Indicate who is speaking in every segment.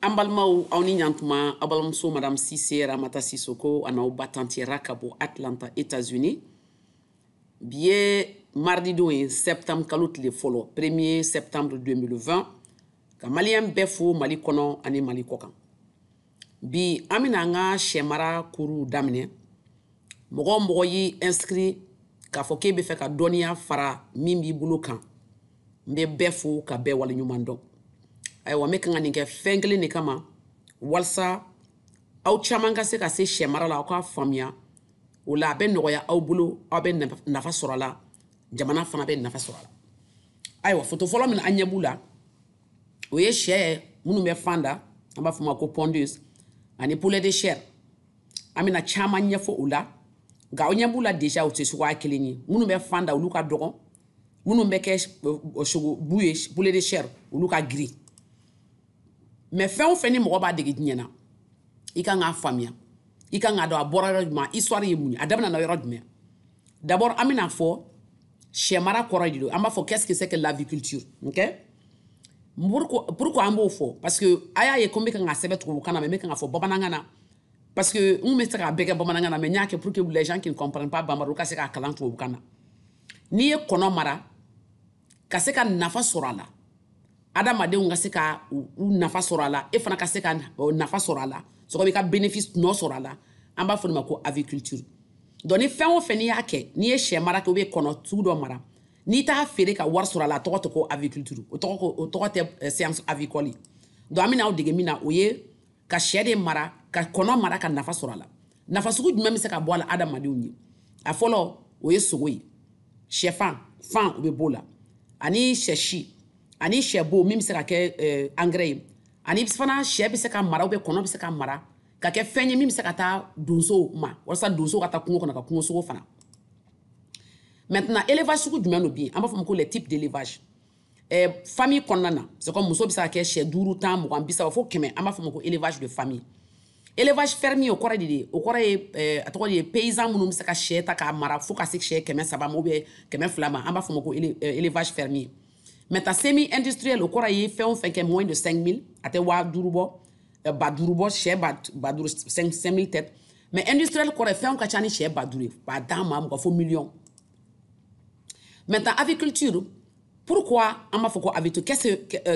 Speaker 1: An balimaw, aw ni ɲantuma. Aw balimamuso Madame Sise Ramata Sisoko a n'aw ba tantiyara ka bɔ Atlanta, États-Unis. Bi ye mardi don ye, septembre kalo tile fɔlɔ, 1er septembre 2020. Ka maliyɛn bɛɛ fo Mali kɔnɔ ani Mali kɔ kan. Bi an bɛna an ka sɛmara kuruw daminɛ. Mɔgɔ o mɔgɔ y'i inscrit k'a fɔ k'e bɛ fɛ ka dɔnniya fara min b'i bolo kan, n bɛ bɛɛ fo ka bɛɛ waleɲuman dɔn. Ayiwa, n bɛ kan ka nin kɛ fɛn kelen de kama, walasa aw caman ka se ka se sɛmara la, aw k'a faamuya. O la a bɛ nɔgɔya aw bolo, aw bɛ nafa sɔrɔ a la, jamana fana bɛ nafa sɔrɔ a la. Ayiwa, foto fɔlɔ min an ɲɛ b'u la, o ye sɛ minnu bɛ fan da, an b'a fɔ ma ko pondeuse ani poulet de chair. An bɛna caman ɲɛfɔ o la, nka aw ɲɛ b'u la déjà, u tɛ suguya kelen ye. Minnu bɛ fan da, olu ka dɔgɔn. Minnu bɛ kɛ sogo bu ye, poulet de chair, olu ka girin. Mais fɛn o fɛn ni mɔgɔ b'a dege diɲɛ na, i kan k'a faamuya, i kan k'a dɔn a bɔra yɔrɔ jumɛn, histoire ye mun ye, a daminɛna yɔrɔ jumɛn. D'abord, an bɛna fɔ sɛmara kɔrɔ de don. An b'a fɔ qu'est-ce que c'est que l'aviculture? Ok, pourquoi an b'o fɔ? Parce que a y'a ye ko n bɛ kan ka sɛbɛn tubabukan na, mais n bɛ kan ka fɔ bamanankan na, parce que n bɛ se k'a bɛɛ kɛ bamanankan na, mais n y'a kɛ pour que les gens qui ne comprennent pas bambara, olu ka se k'a kalan tubabukan na. N'i ye kɔnɔ mara ka se ka nafa sɔrɔ a la, adamadenw ka se ka u nafa sɔrɔ a la, e fana ka se ka nafa sɔrɔ a la, sɔgɔ i ka bénéfice nɔ sɔrɔ a la, an b'a fɔ nin ma ko aviculture. Donc ni fɛn o fɛn n'i y'a kɛ, n'i ye sɛ mara kɛ ou bien kɔnɔ sugu dɔ mara, n'i t'a feere ka wari sɔrɔ a la, a tɔgɔ tɛ ko aviculture, o tɔgɔ ko o tɔgɔ tɛ science avicole. Donc an bɛna aw dege min na, o ye ka sɛ de mara, ka kɔnɔ mara, ka nafa sɔrɔ a la. Nafa sugu jumɛn bɛ se ka bɔ a la adamadenw ye? A fɔlɔ, o ye sogo ye, sɛfan fan o bɛ b'o la, ani sɛ si, ani sɛbo min bɛ se ka kɛ engrais ye, ani fana sɛ bɛ se ka mara ou bien kɔnɔ bɛ se ka mara ka kɛ fɛn ye min bɛ se ka taa donsow ma, walasa donsow ka taa kungo kɔnɔ ka kungosogo fana. Maintenant, élevage sugu jumɛn don bi? An b'a fɔ ma ko les types d'élevage. Famille kɔnɔna na, c'est comme muso bɛ se ka kɛ sɛ 5, 10, 20, 30 fo 100, an b'a fɔ ma ko élevage de famille. Élevage fermier, o kɔrɔ de ye, o kɔrɔ ye, a tɔgɔ de ye paysan minnu bɛ se ka sɛ ta k'a mara fo ka se sɛ 300 ma ou bien 200 ma, an b'a fɔ ma ko élevage fermier. Maintenant, semi industriel, o kɔrɔ ye fɛn o fɛn kɛ moins de 5000, a tɛ 5000 bɔ, 5000 bɔ, sɛ 5000, 5000 têtes. Mais industriel kɔrɔ ye fɛn ka ca ni sɛ 5000 ye, ba 10 ma mɔgɔ fo million. Maintenant, aviculture, pourquoi an b'a fɔ ko aviculture?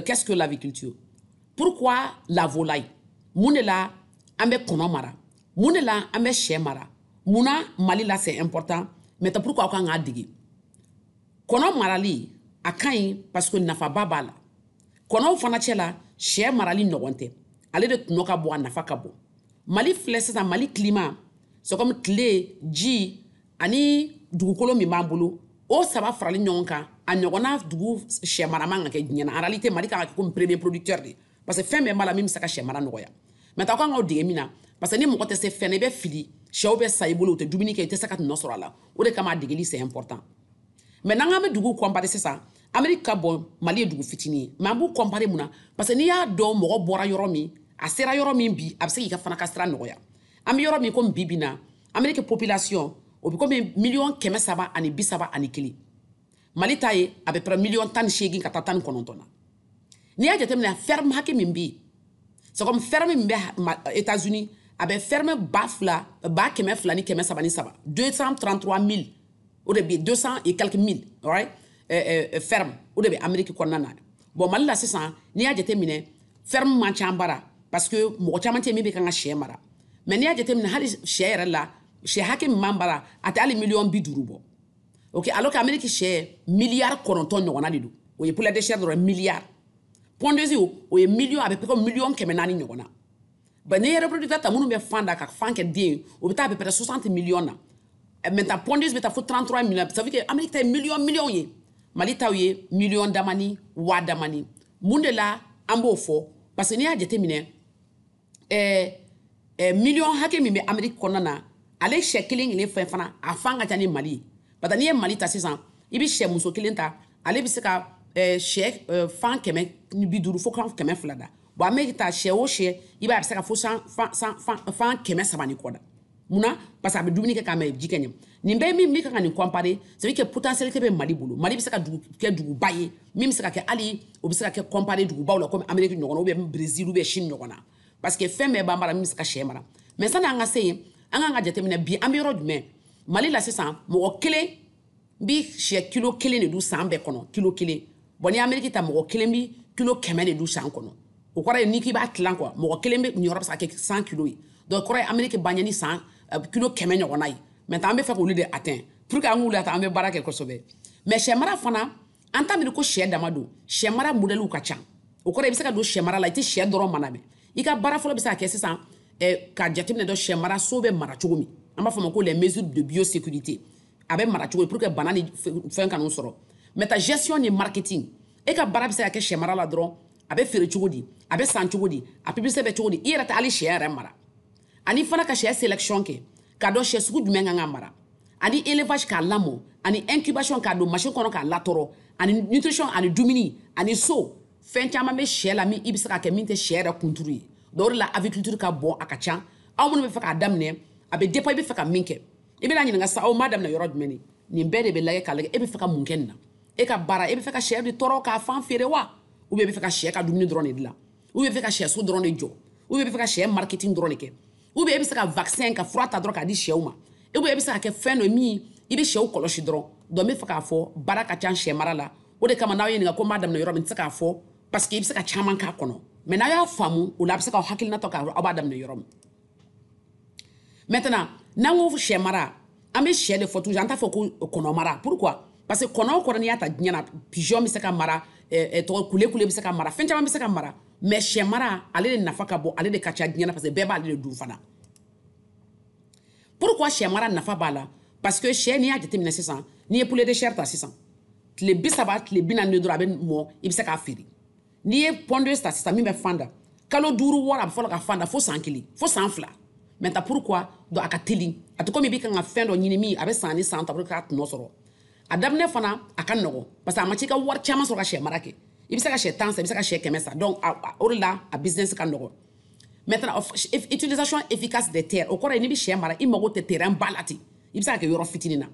Speaker 1: Qu'est-ce que l'aviculture? Pourquoi la volaille? Mun de la an bɛ kɔnɔ mara? Mun de la an bɛ sɛ mara? Munna Mali la c'est important? Maintenant, pourquoi aw kan k'a dege? Kɔnɔ marali a ka ɲi parce que nafaba b'a la. Kɔnɔw fana cɛ la, sɛ marali ɲɔgɔn tɛ, ale de tɔnɔ ka bon, a nafa ka bon. Mali filɛ sisan, Mali climat, c'est comme tile, ji ani dugukolo min b'an bolo, o saba farali ɲɔgɔn kan, a ɲɔgɔnna dugu sɛ mara man ka kɛ diɲɛ na. En réalité, Mali kan ka kɛ comme premier producteur de, parce que fɛn bɛɛ b'a la min bɛ se ka sɛ mara nɔgɔya. Maintenant, aw kan k'aw dege min na, parce que ni mɔgɔ tɛ se fɛn na, i bɛ fili, sɛw bɛ sa i bolo, u tɛ dumuni kɛ, i tɛ se ka tɔnɔ sɔrɔ a la. O de kama a degeli c'est important. Mais n'an k'an bɛ dugu comparer sisan, Amérique ka bon, Mali ye dugu fitinin ye, mais an b'u comparer mun na? Parce que n'i y'a dɔn mɔgɔ bɔra yɔrɔ min, a sera yɔrɔ min bi, a bɛ se k'i ka fana ka sira nɔgɔya. An bɛ yɔrɔ min komi bi bi na, Amérique population o bɛ komi miliyɔn 331. Mali ta ye à peu près miliyɔn 18 ka taa 19 na. N'i y'a jateminɛ, ferme hakɛ min bɛ yen, c'est comme ferme min bɛ États-Unis, a bɛ ferme 2000, 203 333, 233 000, o de bɛ yen, 200 et quelques mille, right, ferme o de bɛ Amérique kɔnɔna na. Bon, Mali la sisan, n'i y'a jateminɛ, ferme man ca an bara, parce que mɔgɔ caman tɛ yen min bɛ kan ka sɛ mara. Mais n'i y'a jateminɛ, hali sɛ yɛrɛ la, sɛ hakɛ min b'an bara, a tɛ hali miliyɔn 50 bɔ. Ok, alors que Amérique sɛ miliyari 9 ɲɔgɔnna de don, o ye poulet de chair dɔrɔn miliyari. Pondeuse o ye miliyɔn, a bɛ comme miliyɔn 400 ɲɔgɔnna. Bon, n'i ye reproducteur ta, minnu bɛ fan da ka fan kɛ den ye, o bɛ taa à peu près 60 millions na. Maintenant, pondeuse bɛ taa fo 33 millions. Ça veut dire que Amérique ta ye miliyɔn miliyɔn ye, Mali taw ye miliyɔn damani, waa damani. Mun de la an b'o fɔ? Parce que n'i y'a jateminɛ, miliyɔn hakɛ min bɛ Amérique kɔnɔna na, ale sɛ kelen kelen fɛn fana a fan ka ca ni Mali ye. Parce que n'i ye Mali ta sisan, i bɛ sɛ muso kelen ta, ale bɛ se ka sɛ fan 150 fo fan 200 da. Bon, Amérique ta, sɛ o sɛ, i b'a ye a bɛ se ka fo san fan 300 ni kɔ da. Munna? Parce que a bɛ dumuni kɛ k'a mɛ ji kɛ ɲɛ. Nin bɛɛ min bɛ ka nin comparer, c'est à dire que potentialité bɛ Mali bolo. Mali bɛ se ka dugu kɛ duguba ye min bɛ se ka kɛ, hali o bɛ se ka kɛ comparer dugubaw la comme Amérique ɲɔgɔn na, ou bien Brésil, ou bien Chine ɲɔgɔn na, parce que fɛn bɛɛ b'an bara min bɛ se ka sɛ mara. Mais sani an ka se yen, an kan ka jateminɛ bi an bɛ yɔrɔ jumɛn Mali la sisan. Mɔgɔ kelen bi sɛ kilo 1 de dun san bɛɛ kɔnɔ, kilo 1. Bon, ni Amérique ta, mɔgɔ kelen bi kilo 100 de dun san kɔnɔ. O kɔrɔ ye n'i k'i b'a tilan quoi, mɔgɔ kelen bɛ nin yɔrɔ bɛ se ka kɛ 100 kilo ye. Donc kɔrɔ ye Amérique b'an ɲɛ ni san kilo 100 ɲɔgɔnna ye. Maintenant an bɛ fɛ k'olu de atteindre. Pour que an k'olu atteindre, an bɛ baara kɛ kosɛbɛ. Mais sɛ mara fana, an t'a miiri ko sɛ dama don. Sɛ mara modèle ka ca. O kɔrɔ i bɛ se ka don sɛ mara la, i tɛ sɛ dɔrɔn mara mɛ. I ka baara fɔlɔ bɛ se ka kɛ sisan ka jateminɛ dɔn sɛ mara so bɛ mara cogo min. An b'a fɔ o ma ko les mesures de biosécurité. A bɛ mara cogo di pour que bana ni fɛn kan'u sɔrɔ. Maintenant, gestion ni marketing. E ka baara bɛ se ka kɛ sɛ mara la dɔrɔn, a bɛ feere cogo di, a bɛ san cogo di, a publicité bɛ cogo di, i yɛrɛ tɛ hali sɛ yɛrɛ mara. Ani fana ka sɛ sélection kɛ, k'a dɔn sɛ sugu jumɛn kan ka mara. Ani élevage k'a lamɔ, ani incubation k'a don machine kɔnɔ k'a latɔrɔ, ani nutrition, ani dumuni, ani so. Fɛn caman bɛ sɛ la min i bɛ se ka kɛ min tɛ sɛ yɛrɛ kunturu ye. Donc o de la aviculture ka bon, a ka ca. Aw minnu bɛ fɛ k'a daminɛ, a bɛ dépend i bɛ fɛ ka min kɛ. I bɛna ɲininka sisan, aw m'a daminɛ yɔrɔ jumɛn de? Nin bɛɛ de bɛ lajɛ k'a lajɛ e bɛ fɛ ka mun kɛ nin na. E ka baara, e bɛ fɛ ka sɛ de tɔrɔ k'a fan feere wa? Ou bien e bɛ fɛ ka sɛ ka dumuni dɔrɔn de dilan? Ou bien e bɛ fɛ ka sɛso dɔrɔn de jɔ? Ou bien e bɛ fɛ ka sɛ marketing dɔrɔn de kɛ? Ou bien e bɛ se ka vaccin ka fura ta dɔrɔn k'a di sɛw ma? Ou bien e bɛ se ka kɛ fɛn dɔ min i bɛ sɛw kɔlɔsi dɔrɔn? Donc n bɛ fɛ k'a fɔ baara ka ca sɛ mara la. O de kama n'aw ye ɲininka ko n b'a daminɛ yɔrɔ min, n tɛ se k'a fɔ parce que i bɛ se ka caman k'a kɔnɔ. Mais n'aw y'a faamu, o la a bɛ se k'aw hakilina ta k'a aw b'a daminɛ yɔrɔ min. Maintenant, n'an ko sɛ mara, an bɛ sɛ de fɔ toujours, an t'a fɔ ko kɔnɔ mara. Pourquoi? Parce que kɔnɔ o kɔnɔ n'i y'a ta diɲɛ na, pigeon bɛ se ka mara, tɔgɔ kule kule bɛ se ka mara, fɛn caman bɛ se ka mara. Mais sɛ mara, ale de nafa ka bon, ale de ka ca diɲɛ na parce que bɛɛ b'ale de dun fana. Pourquoi sɛ mara nafa b'a la? Parce que sɛ, n'i y'a jateminɛ sisan, n'i ye poulet de chair ta sisan, tile 30, tile 40 dɔrɔn a bɛ mɔ, i bɛ se k'a feere. N'i ye pondeuse ta sisan min bɛ fan da, kalo 5 6 a bɛ fɔlɔ ka fan da fo san 1, fo san 2. Maintenant pourquoi? Donc a ka teli. A tɛ komi i bɛ kan ka fɛn dɔ ɲini min a bɛ san ni san ta pour que k'a tɔnɔ sɔrɔ. A daminɛ fana a ka nɔgɔn parce que a ma ci i ka wari caman sɔrɔ ka sɛ mara kɛ. I bɛ se ka sɛ 10 san, i bɛ se ka sɛ 100 san. Donc o de la a business ka nɔgɔn. Maintenant, utilisation efficace des terres. O kɔrɔ ye n'i bɛ sɛ mara, i mago tɛ terrain ba la ten. I bɛ se ka kɛ yɔrɔ fitinin na.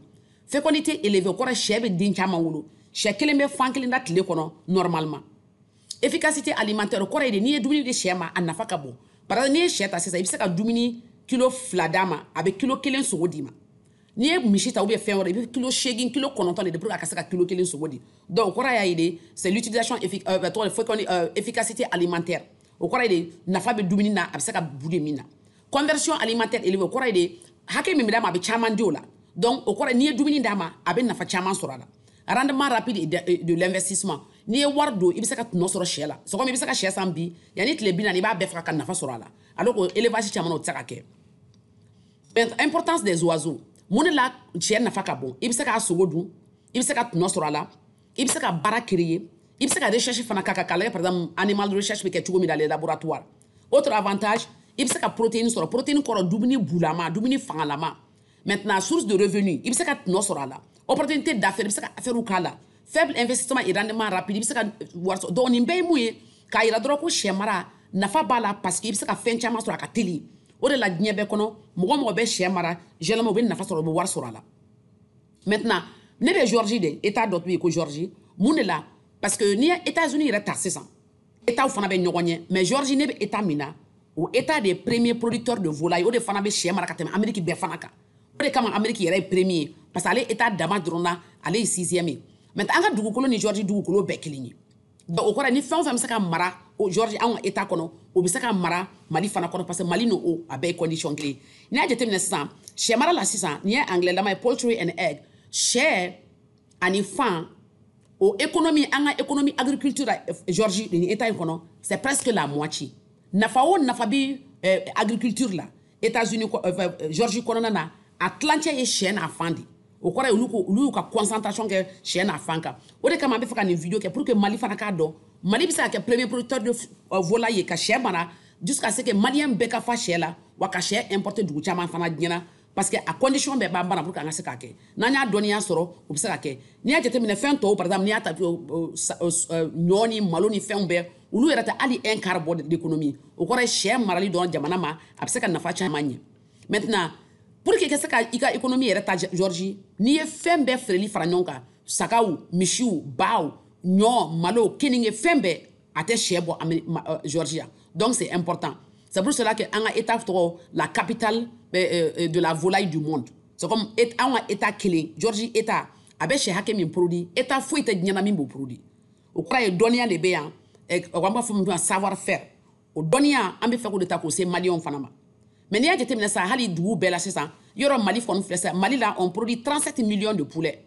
Speaker 1: Fécondité élevée, o kɔrɔ ye sɛ bɛ den caman wolo. Sɛ kelen bɛ fan kelen da tile kɔnɔ normalement. Efficacité alimentaire, o kɔrɔ ye de n'i ye dumuni di sɛ ma, a nafa ka bon. Par exemple, n'i ye sɛ ta sisan, i bɛ se ka dumuni kilo 2 d'a ma, a bɛ kilo 1 sogo d'i ma. N'i ye misi ta ou bien fɛn wɛrɛ, i bɛ kilo 8, kilo 9 de pour que a ka se ka kilo 1 sogo di. Donc o kɔrɔ y'a ye de c'est l'utilisation efficacité alimentaire. O kɔrɔ ye de nafa bɛ dumuni na, a bɛ se ka bu de min na. Conversion alimentaire élevée, o kɔrɔ ye de hakɛ min bɛ d'a ma, a bɛ caman di o la. Donc o kɔrɔ ye n'i ye dumuni d'a ma, a bɛ nafa caman sɔrɔ a la. Rendement rapide de l'investissement. N'i ye wari don, i bɛ se ka tɔnɔ sɔrɔ sɛ la. C'est comme i bɛ se ka sɛ san bi, yanni tile 40 i b'a bɛɛ faga ka nafa sɔrɔ a la. Alors que élevage caman na o tɛ se ka kɛ. Importance des oiseaux. Mun de la sɛ nafa ka bon? I bɛ se k'a sogo dun, i bɛ se ka tɔnɔ sɔrɔ a la, i bɛ se ka baara créer, i bɛ se ka recherche fana k'a kan k'a lajɛ, par exemple animal recherche bɛ kɛ cogo min dans les laboratoires. Autre avantage, i bɛ se ka protéine sɔrɔ. Protéine kɔrɔ dumuni bulama, dumuni fangalama. Maintenant, source de revenu, i bɛ se ka tɔnɔ sɔrɔ a la. Opportunité d'affaires, i bɛ se ka affaire k'a la. Faible investissement et rendement rapide, i bɛ se ka wari sɔrɔ. Donc nin bɛɛ ye mun ye? K'a yira dɔrɔn ko sɛ mara nafa b'a la parce que i bɛ se ka fɛn caman sɔrɔ, a ka teli. O de la diɲɛ bɛɛ kɔnɔ, mɔgɔ mɔgɔ bɛ sɛ mara, généralement u bɛ nafa sɔrɔ, u bɛ wari sɔrɔ a la. Maintenant, ne bɛ Géorgie de, état dɔ bɛ yen ko Géorgie. Mun de la? Parce que n'i ye États-Unis yɛrɛ ta sisan, état fana bɛ ɲɔgɔn ɲɛ, mais Géorgie, ne bɛ état min na, o état de premier producteur de volaille, o de fana bɛ sɛ mara ka tɛmɛ Amérique bɛɛ fana kan. O de kama Amérique yɛrɛ ye premier ye, parce que ale état dama dɔrɔn na, ale ye sixième ye. Maintenant, an ka dugukolo ni Géorgie dugukolo bɛɛ kelen ye. Donc o kɔrɔ ye ni fɛn o fɛn bɛ se ka mara o Géorgie, anw ka état kɔnɔ, o bɛ se ka mara Mali fana kɔnɔ, parce que Mali n'o o a bɛɛ ye condition kelen ye. N'i y'a jateminɛ sisan, sɛ mara la sisan, nin ye anglais lama ye, poultry and egg, sɛ ani fan, o économie, an ka économie agriculture la Géorgie nin état in kɔnɔ, c'est presque la moitié. Nafa o nafa bi agriculture la États-Unis, Géorgie kɔnɔna na, a tilancɛ ye sɛ n'a fan de. O kɔrɔ ye olu ko olu y'u ka concentration kɛ sɛ n'a fan kan. O de kama an bɛ fɛ ka nin vidéo kɛ pour que Mali fana k'a dɔn, Mali bɛ se ka kɛ premier producteur de volaille ye, ka sɛ mara jusqu'à ce que malien bɛɛ ka fa sɛ la, wa ka sɛ importer dugu caman fana diɲɛ na, parce que a condition bɛɛ b'an bara pour que an ka se k'a kɛ. N'an y'a dɔnniya sɔrɔ, o bɛ se ka kɛ. N'i y'a jateminɛ fɛn tɔw, par exemple n'i y'a ta ɲɔ ni malo ni fɛnw bɛɛ, olu yɛrɛ tɛ hali un quart bɔ de l'économie. O kɔrɔ ye sɛ marali dɔrɔn jamana ma, a bɛ se ka nafa caman ɲɛ. Maintenant, Pour que ka se ka i ka économie yɛrɛ ta Georgie, n'i ye fɛn bɛɛ feereli fara ɲɔgɔn kan, sagaw, misiw, baw, ɲɔ, malo, keninge, fɛn bɛɛ, a tɛ sɛ bɔ Georgia. Donc c'est important. C'est pour cela que an ka état tɔgɔ la capitale de la volaille du monde. C'est comme an ka état kelen, Georgie état, a bɛ sɛ hakɛ min produit, état foyi tɛ diɲɛ na min b'o produit. O kɔrɔ ye dɔnniya de bɛ yan, an b'a fɔ min ma savoir faire. O dɔnniya an bɛ fɛ k'o de ta k'o se maliyɛnw fana ma. Mais n'i y'a jateminɛ sisan, hali dugu bɛɛ la sisan, yɔrɔ Mali kɔni filɛ sisan, Mali la on produit 37 millions de poulets.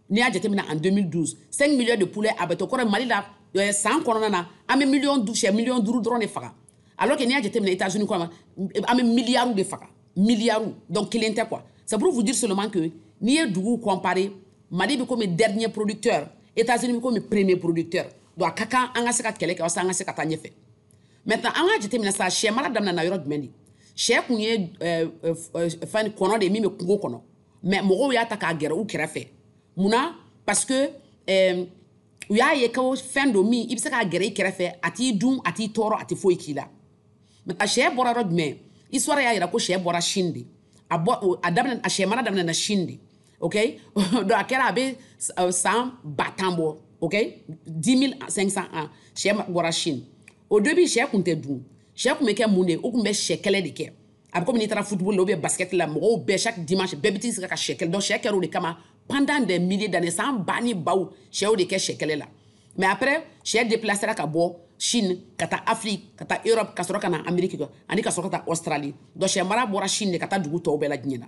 Speaker 1: N'i y'a jateminɛ en 2012, 5 millions de poulets a bɛ to kɔrɔ Mali la san kɔnɔna na, an bɛ miliyɔn sɛ miliyɔn 5 dɔrɔn de faga. Alors que n'i y'a jateminɛ États-Unis kɔnɔ, an bɛ miliyariw de faga, miliyariw, donc kelen tɛ quoi. C'est pour vous dire seulement que n'i ye duguw comparer, Mali bɛ komi dernier producteur, États-Unis bɛ komi premier producteur. Donc a ka kan an ka se ka kɛlɛ kɛ walasa an ka se ka taa ɲɛfɛ. Maintenant an ka jateminɛ sisan, sɛ mara daminɛna yɔrɔ jumɛn de? Sɛ kun ye fɛn kɔnɔ de ye min bɛ kungo kɔnɔ, mais mɔgɔw y'a ta k'a gɛrɛ u kɛrɛfɛ. Munna? Parce que u y'a ye ko fɛn don min i bɛ se k'a gɛrɛ i kɛrɛfɛ, a t'i dun, a t'i tɔɔrɔ, a tɛ foyi k'i la. Mais sɛ bɔra yɔrɔ jumɛn? Histoire y'a yira ko sɛ bɔra Chine de. A bɔ a daminɛ, a sɛ mara daminɛna Chine de. Ok, donc a kɛra a bɛ san 10 000 bɔ, ok, 10 500 ans sɛ bɔra Chine. Au début sɛ kun tɛ dun, sɛ kun bɛ kɛ mun de? U kun bɛ sɛ kɛlɛ de kɛ. A bɛ komi n'i taara football la ou bien basket la, mɔgɔw bɛɛ chaque dimanche bɛɛ bɛ t'i sigi ka sɛ kɛlɛ. Donc sɛ kɛra o de kama pendant des milliers d'années, san ba ni baw sɛw de kɛ sɛ kɛlɛ la. Mais après sɛ déplacera ka bɔ Chine ka taa Afrique, ka taa Europe, ka sɔrɔ ka na Amérique ani ka sɔrɔ ka taa Australie. Donc sɛ mara bɔra Chine de ka taa dugu tɔw bɛɛ la diɲɛ na.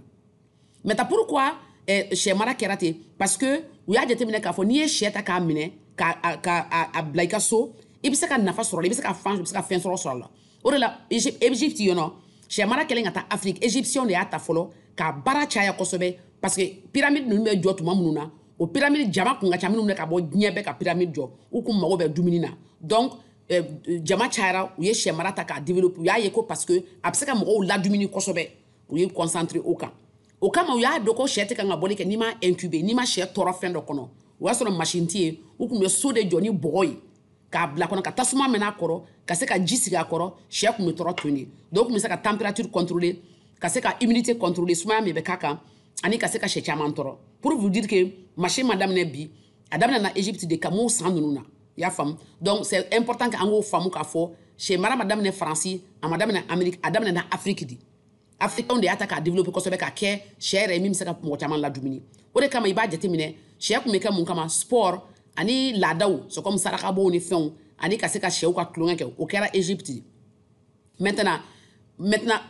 Speaker 1: Maintenant pourquoi sɛ mara kɛra ten? Parce que u y'a jateminɛ k'a fɔ n'i ye sɛ ta k'a minɛ k'a bila i ka so, i bɛ se ka nafa sɔrɔ, i bɛ se ka fan, i bɛ se ka fɛn sɔrɔ sɔrɔ a la. O de la Égypte yen nɔ, sɛ mara kɛlen ka taa Afrique, égyptien de y'a ta fɔlɔ k'a baara caya kosɛbɛ, parce que pyramide ninnu bɛ jɔ tuma minnu na, o pyramide jama kun ka ca minnu bɛ ka bɔ diɲɛ bɛɛ ka pyramide jɔ, u kun mago bɛ dumuni na. Donc jama cayara, u ye sɛ mara ta k'a développer. U y'a ye ko parce que a bɛ se ka mɔgɔw ladumuni kosɛbɛ, u ye concentré o kan. O kama u y'a dɔn ko sɛ tɛ kan ka bɔli kɛ n'i ma incuber, n'i ma sɛ tɔɔrɔ fɛn dɔ kɔnɔ. O y'a sɔrɔ machine tɛ yen, u kun bɛ so de jɔ ni bɔgɔ ye k'a bila kɔnɔ, ka tasuma mɛnɛ a kɔrɔ, ka se ka ji sigi a kɔrɔ, sɛ kun bɛ tɔɔrɔ ten de. Dɔw kun bɛ se ka température contrôler, ka se ka humidité contrôler, sumaya min bɛ k'a kan, ani ka se ka sɛ caman tɔɔrɔ. Pour vous dire que machine ma daminɛ bi, a daminɛna Égypte de ka m'o san ninnu na, i y'a faamu. Donc c'est important que an k'o faamu k'a fɔ sɛ mara ma daminɛ Faransi, a ma daminɛ Amérique, a daminɛna Afrique de. Africain de y'a ta k'a développer kosɛbɛ k'a kɛ sɛ yɛrɛ ye min bɛ se ka mɔgɔ caman ladumuni. O de kama i b'a jateminɛ, sɛ kun bɛ kɛ mun kama? Sport ani laadaw, c'est comme sarakabow ni fɛnw, ani ka se ka sɛw ka tulonkɛ kɛ, o kɛra Égypte. Maintenant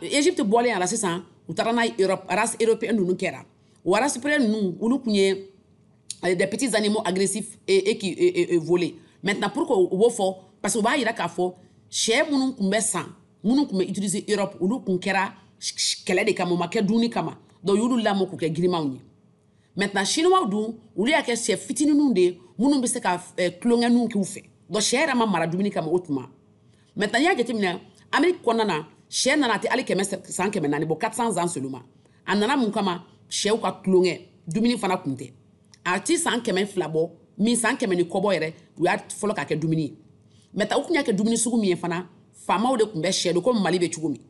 Speaker 1: Égypte bɔlen a la sisan, u taara n'a ye Europe, race européenne ninnu kɛra. O race européenne ninnu, olu kun ye des petits animaux agressifs et qui volaient. Maintenant pourquoi u b'o fɔ? Parce que u b'a yira k'a fɔ sɛ minnu kun bɛ san, minnu kun bɛ utiliser Europe, olu kun kɛra kɛlɛ de kama, o ma kɛ dumuni kama. Donc u y'olu lamɔ k'u kɛ girimanw ye. Maintenant chinois dun, olu y'a kɛ sɛ fitininw de ye minnu bɛ se ka tulonkɛninw k'u fɛ. Donc sɛ yɛrɛ ma mara dumuni kama o tuma. Maintenant n'i y'a jateminɛ Amérique kɔnɔna na, sɛ nana a tɛ hali kɛmɛ san 400 bɔ, 400 ans seulement. A nana mun kama? Sɛw ka tulonkɛ, dumuni fana kun tɛ. A ti san 200 bɔ, min san 100 ni kɔbɔ yɛrɛ, u y'a fɔlɔ k'a kɛ dumuni ye. Maintenant u kun y'a kɛ dumuni sugu min ye fana, faamaw de kun bɛ sɛ dun, komi Mali bɛ cogo min.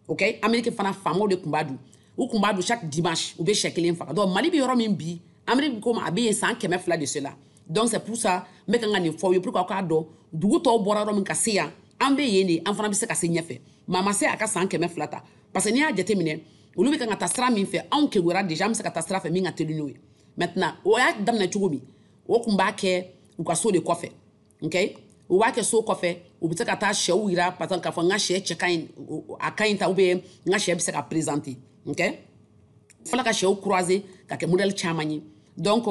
Speaker 1: Ok, Amérique fana faamaw de kun b'a dun. U kun b'a dun chaque dimanche, u bɛ sɛ kelen faga. Donc Mali bɛ yɔrɔ min bi, Amérique komi a bɛ yen san 200 de cela. Donc c'est pour ça n bɛ kan ka nin fɔ aw ye pour que aw k'a dɔn dugu tɔw bɔra yɔrɔ min ka se yan, an bɛ yen de, an fana bɛ se ka se ɲɛfɛ. Maa ma se a ka san 200 ta, parce que n'i y'a jateminɛ, olu bɛ kan ka taa sira min fɛ, anw kegura déjà, an bɛ se ka taa sira fɛ min ka teli n'o ye. Maintenant o y'a daminɛ cogo min, o kun b'a kɛ u ka so de kɔfɛ. Ok, u b'a kɛ so kɔfɛ, u bɛ se ka taa sɛw yira, par exemple k'a fɔ n ka sɛ cɛ ka ɲi, a ka ɲi ta, ou bien n ka sɛ bɛ se ka présenter. Ok, fɔlɔ ka sɛw croiser ka kɛ modèle caman ye. Donc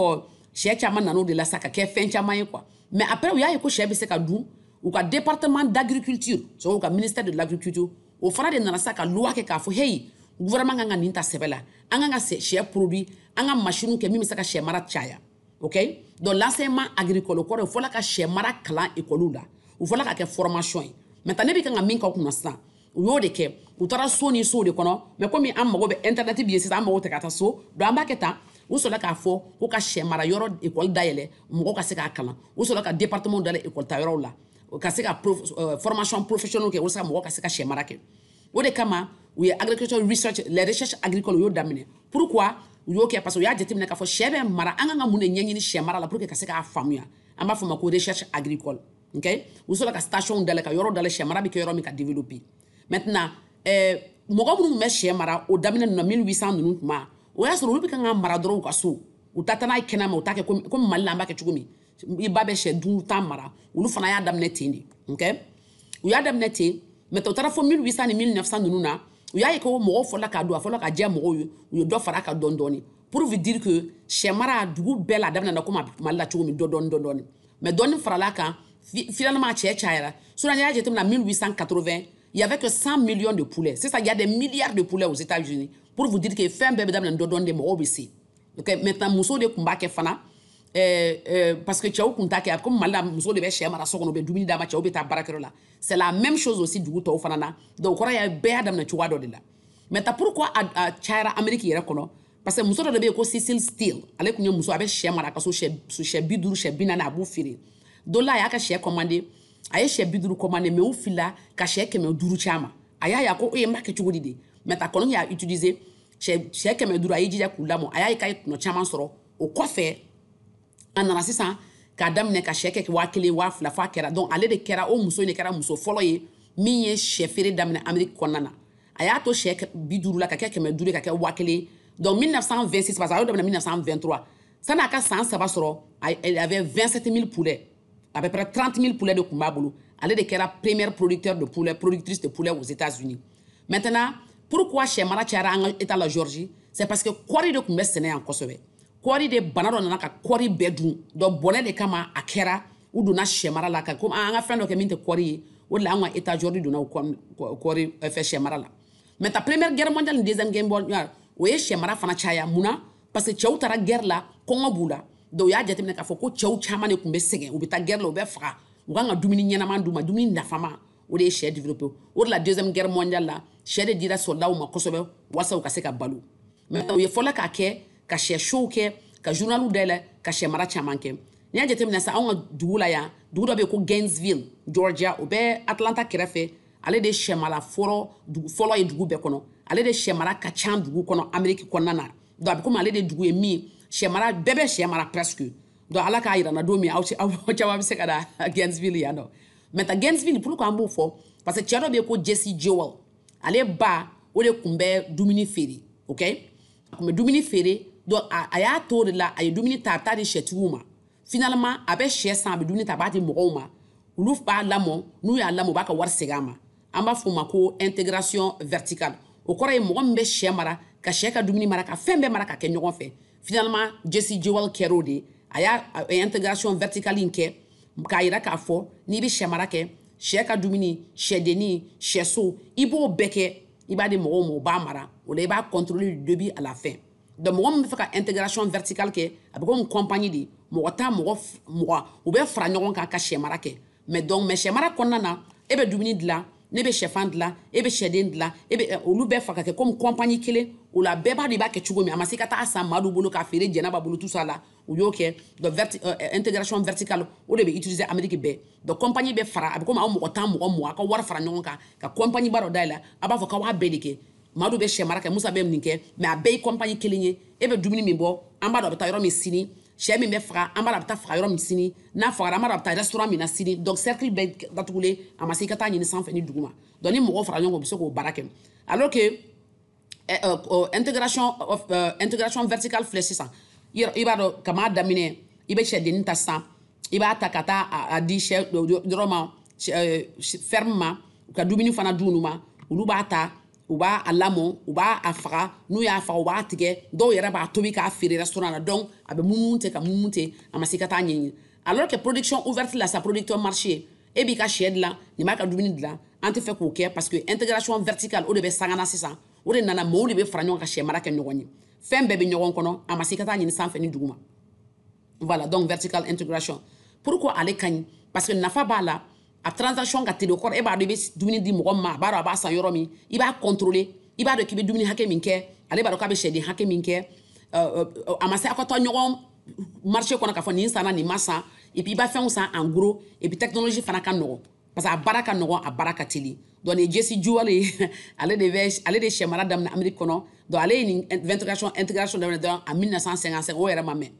Speaker 1: sɛ caman nan'o de la sa ka kɛ fɛn caman ye quoi. Mais après u y'a ye ko sɛ bɛ se ka dun, u ka département d'agriculture, c'est u ka ministère de l'agriculture, o fana de nana sa ka loi kɛ k'a fɔ hey, gouvernement kan ka nin ta sɛbɛ la, an kan ka sɛ produit, an ka machine kɛ min bɛ se ka sɛ mara caya. Ok, donc l'enseignement agricole, o kɔrɔ ye fɔlɔ ka sɛ mara kalan école la, u fɔlɔ ka kɛ formation ye. Maintenant ne bɛ kan ka min k'aw kunna sisan, u y'o de kɛ, u taara so ni so de kɔnɔ. Mais komi an mago bɛ internet bi ye sisan, an mago tɛ ka taa so, donc an b'a kɛ tan. U sɔrɔla k'a fɔ ko ka sɛ mara yɔrɔ école dayɛlɛ, mɔgɔw ka se k'a kalan. U sɔrɔla ka département dayɛlɛ école ta yɔrɔw la, ka se ka formation professionnelle kɛ walasa mɔgɔw ka se ka sɛ mara kɛ. O de kama n'i y'a jateminɛ, O de kama u ye agriculture research, les recherches agricoles, u y'o daminɛ. Pourquoi u y'o kɛ? Parce que u y'a jateminɛ k'a fɔ sɛ bɛ mara, an kan ka mun de ɲɛɲini sɛ mara la pour que ka se k'a faamuya. An b'a fɔ o ma ko recherche agricole, ok. U sɔrɔ ka station dayɛlɛ, ka yɔrɔ dayɛlɛ, sɛ mara bɛ kɛ yɔrɔ min ka développer. Maintenant, mɔgɔ minnu tun bɛ sɛ mara o daminɛ ninnu na, 1800 ninnu tuma, o y'a sɔrɔ olu bɛ kan ka mara dɔrɔn u ka so, u ta taa n'a ye kɛnɛma, u t'a kɛ komi Mali la an b'a kɛ cogo min, i ba bɛ sɛ duuru tan mara. Olu fana y'a daminɛ ten de, ok. U y'a daminɛ ten. Maintenant, u taara fɔ 1800 ni 1900 ninnu na, u y'a ye ko mɔgɔw fɔlɔla k'a don, a fɔlɔ ka diya mɔgɔw ye, u ye dɔ fara a kan dɔɔni dɔɔni. Pour vous dire que sɛ mara dugu bɛɛ la, a daminɛna komi Mali la cogo min, dɔ dɔɔni dɔ dɔɔni, mais dɔɔni farala kan, finalement cɛ cayara. Sinon, n'i y'a jateminɛ, 1880, il y avait que 100 millions de poulets. C'est ça, il y a des milliards de poulets aux États-Unis. Pour vous dire que fɛn bɛɛ bɛ daminɛ dɔ dɔɔni de, mɔgɔw bɛ se. Ok, maintenant, musow de tun b'a kɛ fana, parce que cɛw tun t'a kɛ. Komi Mali la, musow de bɛ sɛ mara so kɔnɔ, u bɛ dumuni d'a ma, cɛw bɛ taa baarakɛyɔrɔ la. C'est la même chose aussi dugu tɔw fana na. Donc o kɔrɔ ye bɛɛ y'a daminɛ cogoya dɔ de la. Maintenant, pourquoi a cayara Amérique yɛrɛ kɔnɔ? Parce que muso dɔ de bɛ yen ko Cecil Steele, ale tun ye muso, a bɛ sɛ mara a ka so, sɛ 50, sɛ 40, a b'u feere. Don la, a y'a ka sɛ commandé, a ye sɛ 50 commandé, mais u filila ka sɛ 500 ci a ma. A y'a ye, a ko e, n b'a kɛ cogo di de? Maintenant, a kɔni y'a utiliser sɛ 500, a y'i jija k'u lamɔ, a y'a ye k'a ye tɔnɔ caman sɔrɔ. O kɔfɛ, a nana sisan k'a daminɛ ka sɛ kɛ 1000, 2000, f'a kɛra. Donc ale de kɛra, o muso in de kɛra muso fɔlɔ ye min ye sɛ feere daminɛ Amérique kɔnɔna na. A y'a to sɛ 50 la ka kɛ 500, ka kɛ 1000. Donc 1926, parce que a y'o daminɛ 1923, sanni a ka san 3 sɔrɔ, elle avait 27 000 poulets, à peu près 30 000 poulets de tun b'a bolo. Ale de kɛra première producteur de poulet, productrice de poulet aux États-Unis. Maintenant, pourquoi sɛ mara cayara an ka état la, Georgie? C'est parce que kɔɔri de tun bɛ sɛnɛ yan kosɛbɛ. Kɔɔri de, bana dɔ nana ka kɔɔri bɛɛ dun. Donc bɔnɛ de kama a kɛra u donna sɛ mara la, ka komi an ka fɛn dɔ kɛ min tɛ kɔɔri ye. O de la an ka état Georgie donna o kɔɔri fɛ, sɛ mara la. Maintenant, première guerre mondiale ni deuxième guerre mondiale, o ye sɛ mara fana caya. Mun na? Parce que cɛw taara guerre la, kɔngɔ b'u la. Donc u y'a jateminɛ k'a fɔ ko cɛw caman de tun bɛ sɛgɛn, u bɛ taa guerre la, u bɛ faga, u kan ka dumuni ɲɛnama d'u ma, dumuni nafama. O de ye sɛ développé. O de la, deuxième guerre mondiale la, sɛ de dira soldatw ma kosɛbɛ walasa u ka se ka balo. Maintenant, u ye fɔlɔ k'a kɛ ka sɛ sow kɛ, ka journaliw dayɛlɛ, ka sɛ mara caman kɛ. N'i y'a jateminɛ sisan, anw ka dugu la yan, dugu dɔ bɛ yen ko Gainesville, Georgia, o bɛ Atlanta kɛrɛfɛ. Ale de sɛ mara fɔlɔ, dugu fɔlɔ ye dugu bɛɛ kɔnɔ. Ale de sɛ mara ka ca dugu kɔnɔ Amérique kɔnɔna na. Donc a bɛ komi ale de dugu ye min sɛ mara, bɛɛ bɛ sɛ mara presque. Donc Ala k'a yira n na don min, aw caman bɛ se ka na Gainesville yan nɔ. Maintenant, Gainesville, pourquoi an b'o fɔ? Parce que cɛ dɔ bɛ yen ko Jesse Jewell, ale ba o de tun bɛ dumuni feere, ok, a tun bɛ dumuni feere. Donc a y'a to o de la, a ye dumuni ta, a bɛ taa di sɛtigiw ma. Finalement, a bɛ sɛ san, a bɛ dumuni ta, a b'a di mɔgɔw ma, olu b'a lamɔ. N'u y'a lamɔ, u b'a ka wari segin a ma. An b'a fɔ o ma ko intégration verticale. O kɔrɔ ye mɔgɔ min bɛ sɛ mara, ka sɛ ka dumuni mara, ka fɛn bɛɛ mara ka kɛ ɲɔgɔn fɛ. Finalement, Jesse Jewell kɛra o de ye. A y'a intégration verticale in kɛ k'a yira k'a fɔ n'i bɛ sɛ mara kɛ, sɛ ka dumuni, sɛdenni, sɛso, i b'o bɛɛ kɛ, i b'a di mɔgɔw ma, u b'a mara. O la, i b'a contrôler du début à la fin. Donc mɔgɔ min bɛ fɛ ka intégration verticale kɛ, a bɛ komi compagnie de, mɔgɔ 10, mɔgɔ 20, u bɛ fara ɲɔgɔn kan ka sɛ mara kɛ. Mais donc, mais sɛ mara kɔnɔna na, e bɛ dumuni dilan, ne bɛ sɛfan dilan, e bɛ sɛden dilan, e bɛ olu bɛɛ fa ka kɛ komi compagnie kelen. O la, bɛɛ b'a dɔn i b'a kɛ cogo min. A ma se ka taa san maa dɔw bolo k'a feere Jɛnɛba bolo, tout ça la. U y'o kɛ. Donc intégration verticale, o de bɛ utiliser Amérique bɛɛ. Donc compagnie bɛ fara, a bɛ komi aw mɔgɔ 10, mɔgɔ 20, aw ka wari fara ɲɔgɔn kan ka compagnie ba dɔ dayɛlɛ. A b'a fɔ k'aw b'a bɛɛ de kɛ. Maa dɔw bɛ sɛ mara kɛ, Musa bɛ nin kɛ, mais a bɛɛ ye compagnie kelen ye. E bɛ dumuni min bɔ, an b'a dɔn a bɛ taa yɔrɔ min sini. Sɛ min bɛ faga, an b'a dɔn a bɛ taa faga yɔrɔ min sini. N'a fagara, an b'a dɔn a bɛ taa restaurant min na sini. Donc cercle bɛɛ datugulen, a ma se i ka taa ɲini sanfɛ ni dugu ma. Donc ni mɔgɔw fara ɲɔgɔn kan, u bɛ se k'o baara kɛ. Alors que intégration verticale filɛ sisan, i b'a dɔn kama daminɛ, i bɛ sɛdennin ta sisan, i b'a ta ka taa a di sɛ yɔrɔ ma, ferme ma, u ka dumuni fana d'u ma. Olu b'a ta, u b'a a lamɔ, u b'a a faga. N'u y'a faga, u b'a tigɛ, dɔw yɛrɛ b'a tobi k'a feere restaurant na. Donc a bɛ munumunu ten, ka munumunu ten, a ma se ka taa ɲɛɲini. Alors que production ouverte la, sa producteur marché, e b'i ka sɛ dilan, nin b'a ka dumuni dilan. An tɛ fɛ k'o kɛ parce que intégration verticale, o de bɛ sangana sisan. O de nana, mɔgɔw de bɛ fara ɲɔgɔn kan ka sɛ mara kɛ ɲɔgɔn ye, fɛn bɛɛ bɛ ɲɔgɔn kɔnɔ, a ma se ka taa ɲini sanfɛ ni dugu ma. Voilà, donc vertical intégration, pourquoi ale ka ɲi? Parce que nafa b'a la, a transaction ka teli. O kɔrɔ, e b'a dɔn i bɛ dumuni di mɔgɔ min ma, a b'a dɔn a b'a san yɔrɔ min, i b'a contrôler, i b'a dɔn k'i bɛ dumuni hakɛ min kɛ, ale b'a dɔn k'a bɛ sɛden hakɛ min kɛ. A ma se aw ka taa ɲɔgɔn marché kɔnɔ k'a fɔ nin sanna, nin ma san. Et puis i b'a fɛnw san en gros. Et puis technologie fana ka nɔgɔn. Parce que a baara ka nɔgɔn, a baara ka teli. Donc nin ye Jesse Jewell ye, ale de sɛ mara daminɛ Amérique kɔnɔ. Donc ale ye nin intégration daminɛ donc en 1955, o yɛrɛ ma mɛn.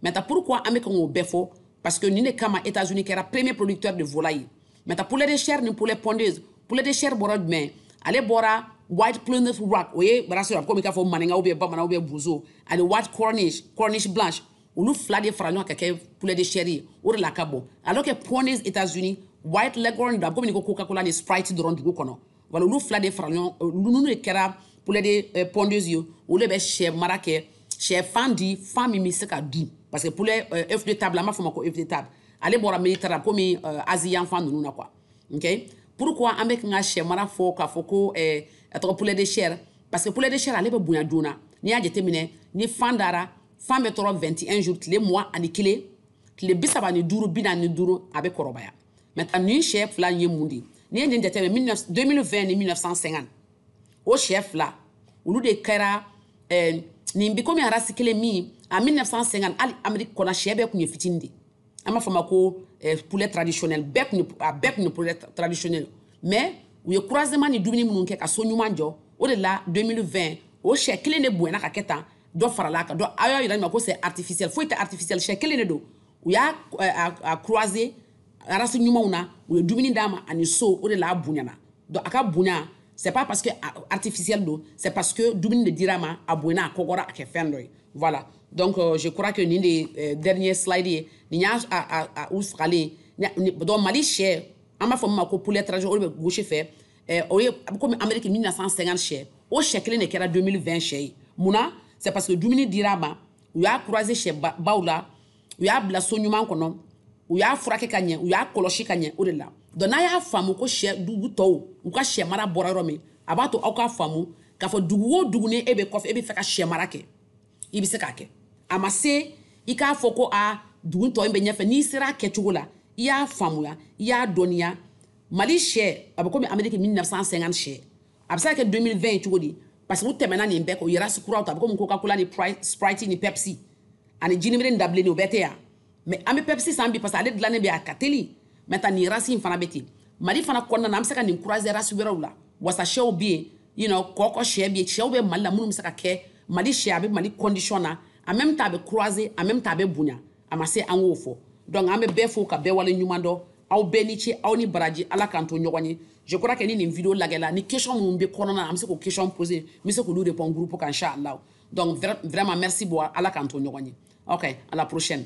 Speaker 1: Maintenant, pourquoi an bɛ kan k'o bɛɛ fɔ? Parce que nin de kama États-Unis kɛra premier producteur de volaille. Maintenant, poulet de chair ni poulet pondeuse. Poulet de chair bɔra jumɛn? Ale bɔra White Plymouth Rock, o ye race a bɛ komi i k'a fɔ maninka ou bien bamanan ou bien bozo, ani White Cornish, Cornish blanche, olu fila de fara ɲɔgɔn kan ka kɛ poulet de chair ye. O de la ka bon. Alors que pondeuse États-Unis, White Leghorn, a bɛ komi n'i ko Coca-Cola ni Sprite dɔrɔn dugu kɔnɔ. Voilà, olu fila de fara ɲɔgɔn, olu de kɛra poulet de pondeuse ye. Olu de bɛ sɛ mara kɛ, sɛfan di, fan min bɛ se ka dun. Parce que poulet œuf de table, an b'a fɔ o ma ko œuf de table. Ale bɔra Méditerranée komi Asie yanfan ninnu na quoi. OK? Pourquoi an bɛ kan ka sɛ mara fɔ k'a fɔ ko a tɔgɔ poulet de chair? Parce que poulet de chair, ale bɛ bonya joona. N'i y'a jateminɛ, ni fan dara, fan bɛ tɔrɔ 21 jours, tile 21, tile 35, 45, a bɛ kɔrɔbaya. Maintenant, nin sɛ fila in ye mun de ye? N'i ye nin jateminɛ, 2020 ni 1950, o sɛ fila, olu de kɛra nin bi komi race kelen min en 1950, hali Amérique kɔnɔ, sɛ bɛɛ tun ye fitinin de. An b'a fɔ o ma ko poulet traditionnel. Bɛɛ tun ye, a bɛɛ tun ye poulet traditionnel. Mais u ye croisement ni dumuni minnu kɛ ka so ɲuman jɔ, o de la 2020, o sɛ kelen de bonyana ka kɛ tan, dɔ farala a kan. Donc a y'a yira ma ko c'est artificiel. Foyi tɛ artificiel, sɛ kelen de don. U y'a a croiser race ɲumanw na, u ye dumuni d'a ma ani so, o de la a bonyana. Donc a ka bonya, c'est pas parce que artificiel don, c'est parce que dumuni de dira a ma, a bonyana, a kɔgɔra, a kɛ fɛn dɔ ye. Voilà. Donc je crois que nin de ye dernier slide ye. Nin y'a a u fagalen. Donc Mali sɛ, an b'a fɔ min ma ko poulet traditionnel, o de bɛ gauche fɛ. O ye komi Amérique 1950 sɛ, o sɛ kelen de kɛra 2020 sɛ ye. Munna? C'est parce que dumuni dira a ma, u y'a croiser sɛ baw la, u y'a bila so ɲuman kɔnɔ, u y'a furakɛ ka ɲɛ, u y'a kɔlɔsi ka ɲɛ, o de la. Donc n'a y'a faamu ko sɛ dugu tɔw u ka sɛ mara bɔra yɔrɔ min, a b'a to aw k'a faamu k'a fɔ dugu o dugu ni e bɛ kɔfɛ, e bɛ fɛ ka sɛ mara kɛ, i bɛ se k'a kɛ. A ma se i k'a fɔ ko a dugu tɔ in bɛ ɲɛfɛ. N'i sera a kɛcogo la, i y'a faamuya, i y'a dɔnniya. Mali sɛ a bɛ komi Amérique 1950 sɛ, a bɛ se ka kɛ 2020 ye cogo di? Parce que u tɛmɛna nin bɛɛ kan, u ye race kuraw ta. A bɛ komi Coca-Cola ni Sprite ni Pepsi ani jinimere ni dabilenni, o bɛɛ tɛ yan. Mais an bɛ Pepsi san bi parce que ale dilannen bɛ, a ka teli. Maintenant, nin race in fana bɛ ten. Mali fana kɔnɔna na, an bɛ se ka nin croiser race wɛrɛw la. Wasa sɛw bɛ yen, kɔkɔ sɛ bɛ yen, sɛw bɛ Mali la minnu bɛ se ka kɛ Mali sɛ, a bɛ Mali condition na, en même temps a bɛ croiser, en même temps a bɛ bonya. A ma se an k'o fɔ. Donc an bɛ bɛɛ fo ka bɛɛ wale ɲuman dɔn. Aw bɛɛ ni ce, aw ni baraji, Ala k'an to ɲɔgɔn ye. Je crois que ni nin vidéo lajɛla, ni question minnu bɛ kɔnɔna na, an bɛ se k'o question poser, n bɛ se k'olu répondre groupe kan, inchallah. Donc vraiment merci beaucoup, Ala k'an to ɲɔgɔn ye. OK, à la prochaine.